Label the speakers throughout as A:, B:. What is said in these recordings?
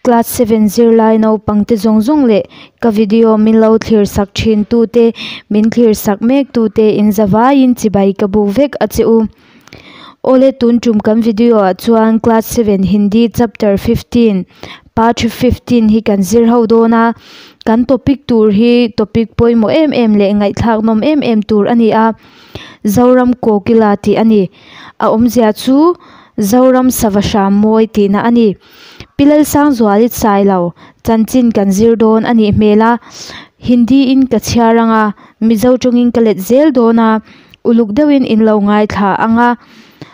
A: Class 7 zirlai naupangte zawng zawng leh ka video min lo thlir sak thin tute, min thlir sak mek tute in zavaiin chibai ka buk vek a che u. Awle tun tum kan video ah chuan class 7 Hindi chapter 15 part 15 hi kan zir ho dawn a, kan topic tur hi topic pawimawh em em leh ngaihthlak nawm em em tur a ni a, Zoram Kokila tih a ni. A awmzia chu Zoram sava hram mawi tihna a ni. Pi Lalsangzuali Sailo chanchin kan zir dawn a nih hmel a, Hindi in ka chhiar ang a, Mizo tawngin ka let zel dawn a, uluk deuhin in lo ngaithla ang a,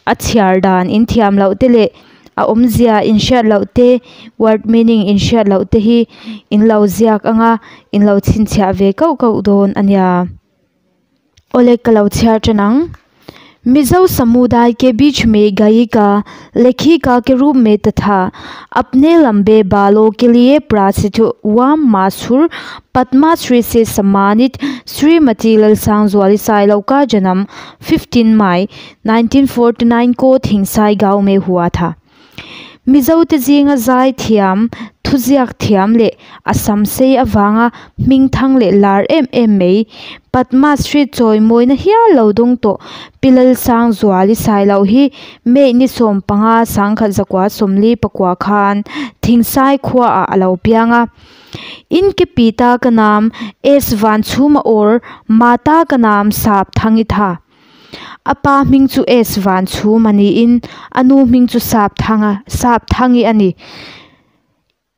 A: a chhiar dan in thiam loh te leh a awmzia in hriat loh te, word meaning in hriat loh te hi in lo ziak ang a, in lo chhinchhiah ve kauh kauh dawn a nia. Awle ka lo chhiar tan ang. Mizo समुदाय के बीच में गायिका, लेखिका के रूप में तथा अपने लंबे बालों के लिए प्रसिद्ध व मशहूर पद्मश्री से सम्मानित श्रीमती ललसांगजुआली साइलो का जन्म 15 मई 1949 को थिंगसाई गांव में हुआ था। Mizo te zinga zai thiam, thuziak thiam leh a sam sei avanga hming thang leh lar em em mai Padma Shri chawimawina hial lo dawng tawh Pi Lalsangzuali Sailo hi May ni 15 sangkhat zakua 44 khan Thingsai khuaah a lo piang a. Inke pita ka naam S Vanchhuma aur mata ka naam Sapthangi tha. A pa hming chu S Vanchhuma niin a nu hming chu Sapthanga Sapthangi a ni.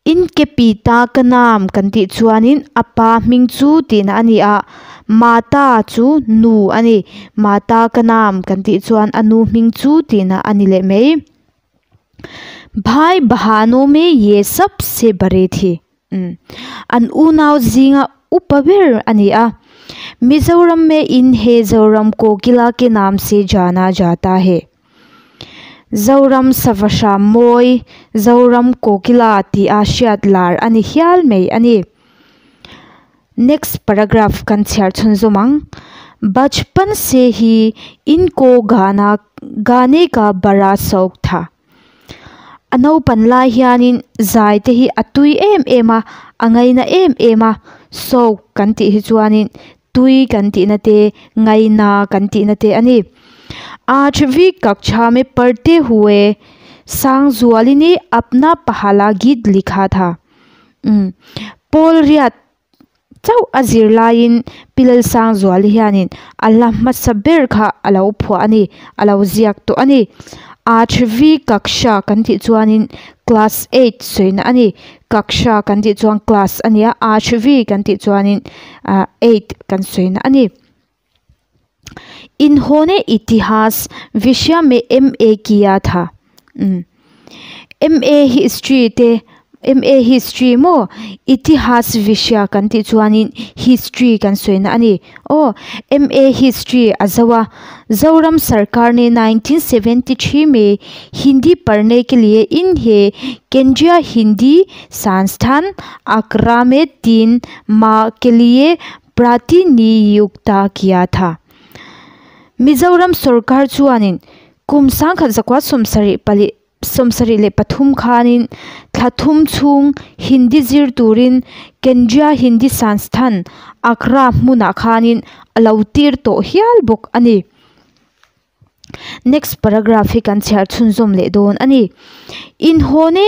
A: Inke pita ka naam kan tih chuanin a pa hming chu tihna a ni a, mata chu nu a ni. Mata ka naam kan tih chuan a nu hming chu tihna a ni leh mai. Bhai bahano me ye sabse bare thi. An unau zinga upa ber a ni a. Mizoram में इन्हें Zoram Kokila के नाम से जाना जाता है। Zoram sava hram mawi, Zoram Kokila tih a hriat lar a ni hial mai a ni. Next paragraph kan chhiar chhunzawm ang. Bachpan se hi inko gana gane ka bara shauk tha. A naupan lai hianin zai te hi a tui em em a, a ngaina em em a, shauk kan tih hi chuanin tui kan tihna te, ngaina kan tihna te a ni. आठवीं कक्षा में पढ़ते हुए सांगजुआली ने अपना पहला गीत लिखा था। Pawl riat chauh a zir laiin Pi Lalsangzuali hianin a hla hmasa ber kha a lo phuah a ni, a lo ziak tawh a ni. आठवीं कक्षा kan tih chuanin class 8 sawina a ni. Kaksha kan tih chuan class a ni a, आठवीं kan tih chuanin 8 kan sawina a ni. इन्होंने इतिहास विषय में MA किया था। MA history te MA history maw इतिहास विषय kan tih chuanin history kan sawina a ni. Aw MA history a zo a. Zoram सरकार ने 1973 में हिंदी पढ़ने के लिए इन्हें केंद्रीय हिंदी संस्थान आगरा में 3 माह के लिए प्रतिनियुक्त किया था। Mizoram sarkar chuanin kum 1974 73 khanin thla thum chhung Hindi zir turin Kendriya Hindi Sansthan Agra hmunah khanin a lo tir tawh hial bawk a ni. Next paragraph hi kan chhiar chhunzawm leh dawn a ni. इन्होंने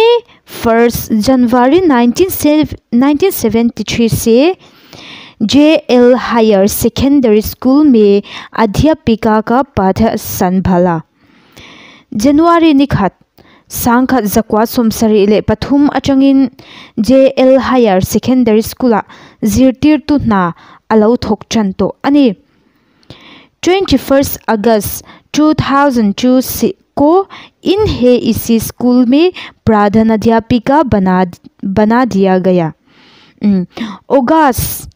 A: 1 January 1973 से JL higher secondary school में अध्यापिका का पद संभाला। January ni khat 1973 atangin JL higher secondary school ah zirtirtu hna a lo thawk tan tawh a ni. 21 August 2002 को इन्हें इसी स्कूल में प्रधानाध्यापिका बना दिया गया। August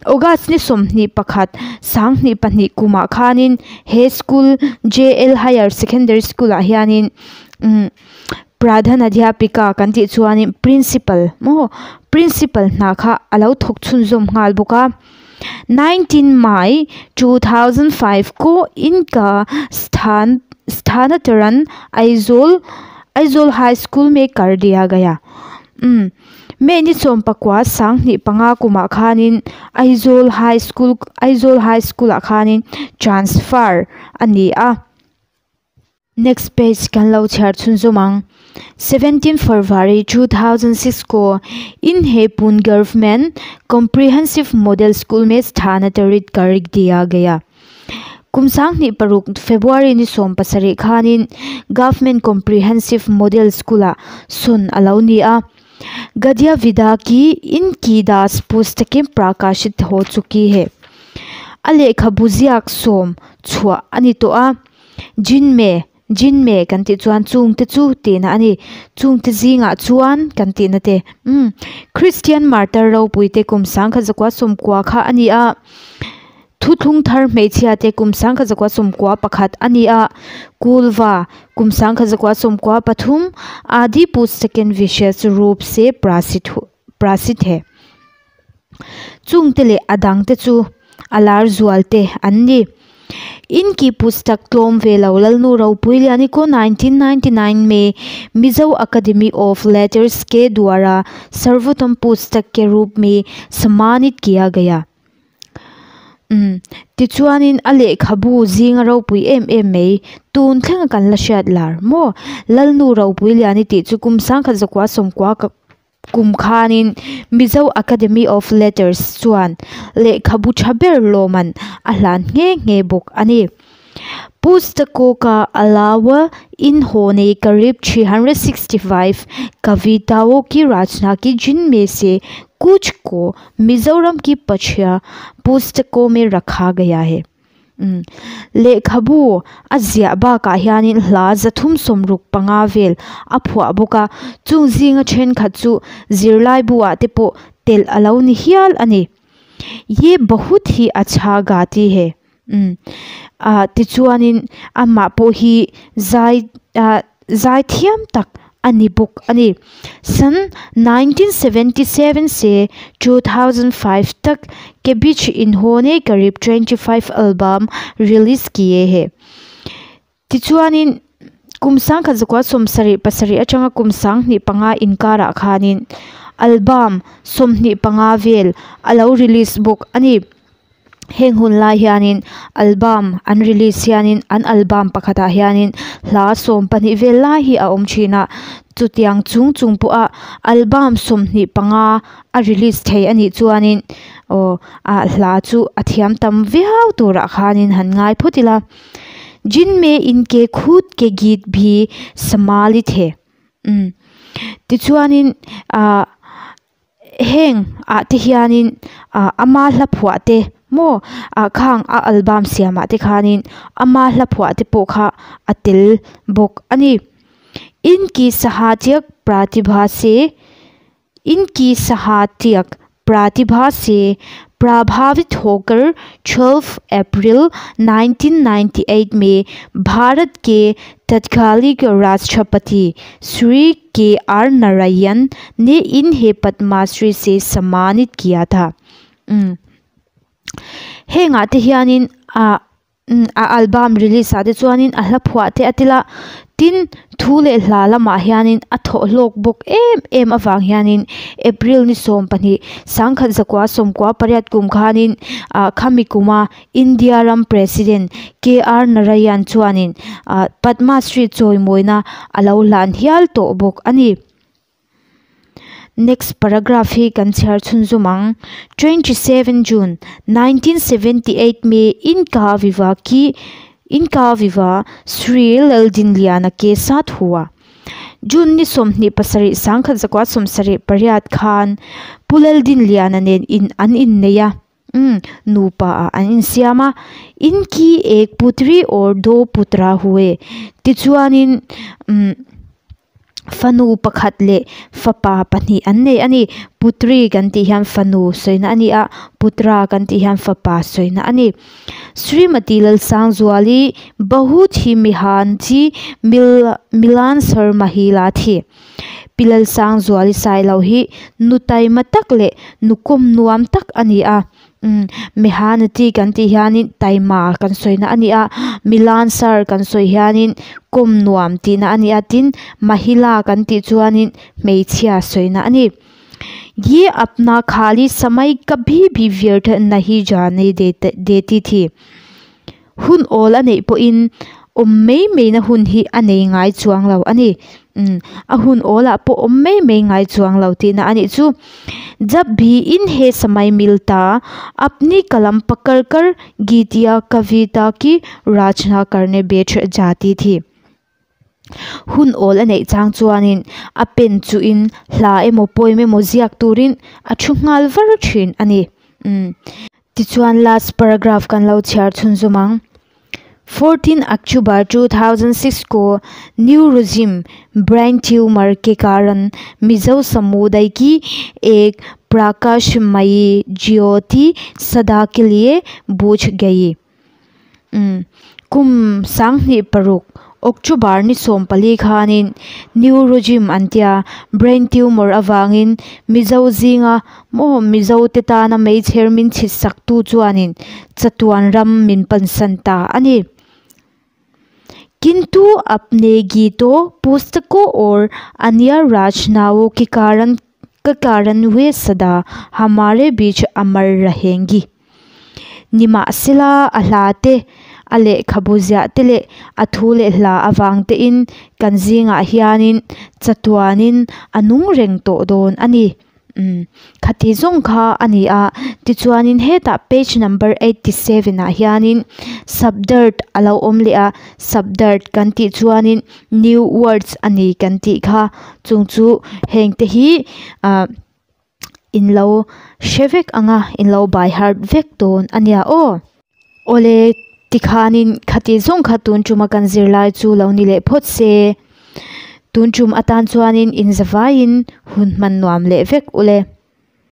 A: August ni 21 2002 kumah khanin he school JL higher secondary school ah hianin pradhanadhyapika kan tih chuanin principal maw principal hna kha a lo thawk chhunzawm nghal bawk a. 19 May 2005 को इनका स्थानांतरण आइजोल हाई स्कूल में कर दिया गया। Umm May ni sawmpakua sanghnih panga kumah khanin Aizawl High School Aizawl High School ah khanin transfer a ni a. Next page kan lo chhiar chhunzawm ang. 17 February 2006 ko inhe Pune Government Comprehensive Model School mein sthanantarit kar diya gaya. Kum sanghnih paruk February ni 17 khanin Government Comprehensive Model School ah sawn a lo ni a. Gadya Vida ki Inki Das Pustakim Prakashit ho chuki he. A lehkhabu ziak sawm chhuah a ni tawh a. Jinme, Jinme kan tih chuan chungte chu tihna a ni. Chungte zingah chuan kan tihna te. Umm, Christian Martyr ropuite kum sangkhat zakua sawmkua kha a ni a. Thuthlung thar hmeichhia te kum 1991 a ni a, Kulva kum 1993 Adi Pustaken Vishesh Roop se prasit he. Chungte leh a dangte chu a lar zual te an ni. Inki Pustak tlawm ve lo Lalnu Ropui Liani ko 1999 me Mizo Academy of Letters ke dwara Sarvottam Pustak ke roop me sammanit kiya gaya. Umm, tichuanin a lehkhabu zinga ropui em em mai, tun thlenga kan la hriat lar maw? Lalnu ropui liani tih chu kum 1990 ka kum khanin Mizo Academy of Letters chuan lehkhabu tha ber lawman a hlan nghe nghe bawk a ni. Pustako ka alawa inhone karib 365 kavitaon ki rachna ki jinme se kuch ko Mizoram ki pachhya pustakon mein rakha gaya hai. Umm lehkhabu a ziah bakah hianin hla 365 vel a phuah bawk a, chung zinga thenkhat chu zirlai buah te pawh telh a lo ni hial a ni. Ye bahut hi achha gaati hai. Umm ah tichuanin amah pawh hi zai ah zai thiam tak a ni bawk a ni. San 1977 se 2005 tak ke beach inhone karib 25 album release kiye hai. Tichuanin kum 1977 atanga kum 2005 inkarah khanin album 25 vel a lo release bawk a ni. Heng hun lai hianin album an release hianin an album pakhatah hianin hla 12 vel lai hi a awm thin a, chutiang chung chung pawha album 25 a release thei a nih chuanin aw ah hla chu a thiam tam viau turah khanin han ngai phawt ila. Jinme inke khut ke geet bhi samalit hai. Umm tichuanin ah heng ah te hianin ah ama hla phuah te maw ah khang a album siamah te khanin ama hla phuah te pawh kha a tel bawk a ni. Inki sahachyak pratibha se inki sahatyak pratibha se prabhavit hokar 12 April 1998 mein Bharat ke तत्कालीन राष्ट्रपति श्री के are Narayan ने इन्हें पद्मश्री से सम्मानित किया था. Umm hengah te hianin ah a album release ah te chuanin a hla phuah te a tila tin thu leh hla lamah hianin a thawh hlawk bawk em em avang hianin April ni 12 1998 kum khanin ah khami kuma India ram President K R Narayan chuanin ah Padma Shri chawimawina a lo hlan hial tawh bawk a ni. Next paragraph hi kan chhiar chhunzawm ang. 27 June 1978 me inka vivah ki inka vivah Shri Laldinliana ke saath hua. June ni 27 1978 khan Pu Laldinliana nen in an innei a. Umm nupa ah an insiam a. Inki ek putri aur do putra hue. Tichuanin umm fanu pakhat leh fapa pahnih an nei a ni. Putri kan tih hian fanu sawina a ni a, putra kan tih hian fapa sawina a ni. Shrimati Lalsangzuali bahut hi mihan chi mil milan sar mahila thi. Pi Lalsangzuali Sailo hi nu taima tak leh nu kawm nuam tak a ni a. Umm mehanati kan tih hianin taima kan sawina a ni a milansar kan sawi hianin kawm nuam tihna a ni a tin mahila kan tih chuanin hmeichhia sawina a ni. Ye apna khali samay kabhi bhi vyarth nahi jane dete deti thi hun awl a neih pawhin awm mai mai na hun hi a nei ngai chuang lo a ni. Umm a hun awl ah pawh awm mai mai ngai chuang lo tihna a nih chu. Jab bhi in he samay milta apni kalam pakar kar geet ya kavita ki rachna karne baith jati thi. Hun awl a neih chang chuanin a pen chuhin hla emaw poem emaw ziak turin a thu nghal var thin a ni. Umm tichuan last paragraph kan lo chhiar chhunzawm ang. 14 October 2006 ko न्यूरोजिम brain tumour के कारण मिजो समुदाय की एक प्रकाशमयी ज्योति सदा के लिए बुझ गई um kum sanghnih paruk October ni sawmpali khanin Neurogym an tia brain tumor avangin Mizo zinga maw Mizo te tana meichher min chhit sak tu chuanin chatuan ram min pansan ta a ni. Kintu apne geeto pustako aur anya rachnaon ke karan ka karan ve sada hamare beech amar rahengi. Nimahsela a hla te, a lehkhabu ziah te leh a thu leh hla avang te in kan zingah hianin chatuanin a nung reng tawh dawn a ni. Umm khati zawng kha a ni a, tichuanin hetah page number 87 ah hianin subdirt a lo awm leh a, subdirt kan tih chuanin new words a ni kan tih kha chung chu heng te hi ah in lo hre vek ang a, in lo by heart vek dawn a nia aw. Awle tikhanin khati zawng kha tun tuma kan zirlai chu lo ni leh phawt se, tun tum atan chuanin inzavaiin hun hman nuam leh vek ule.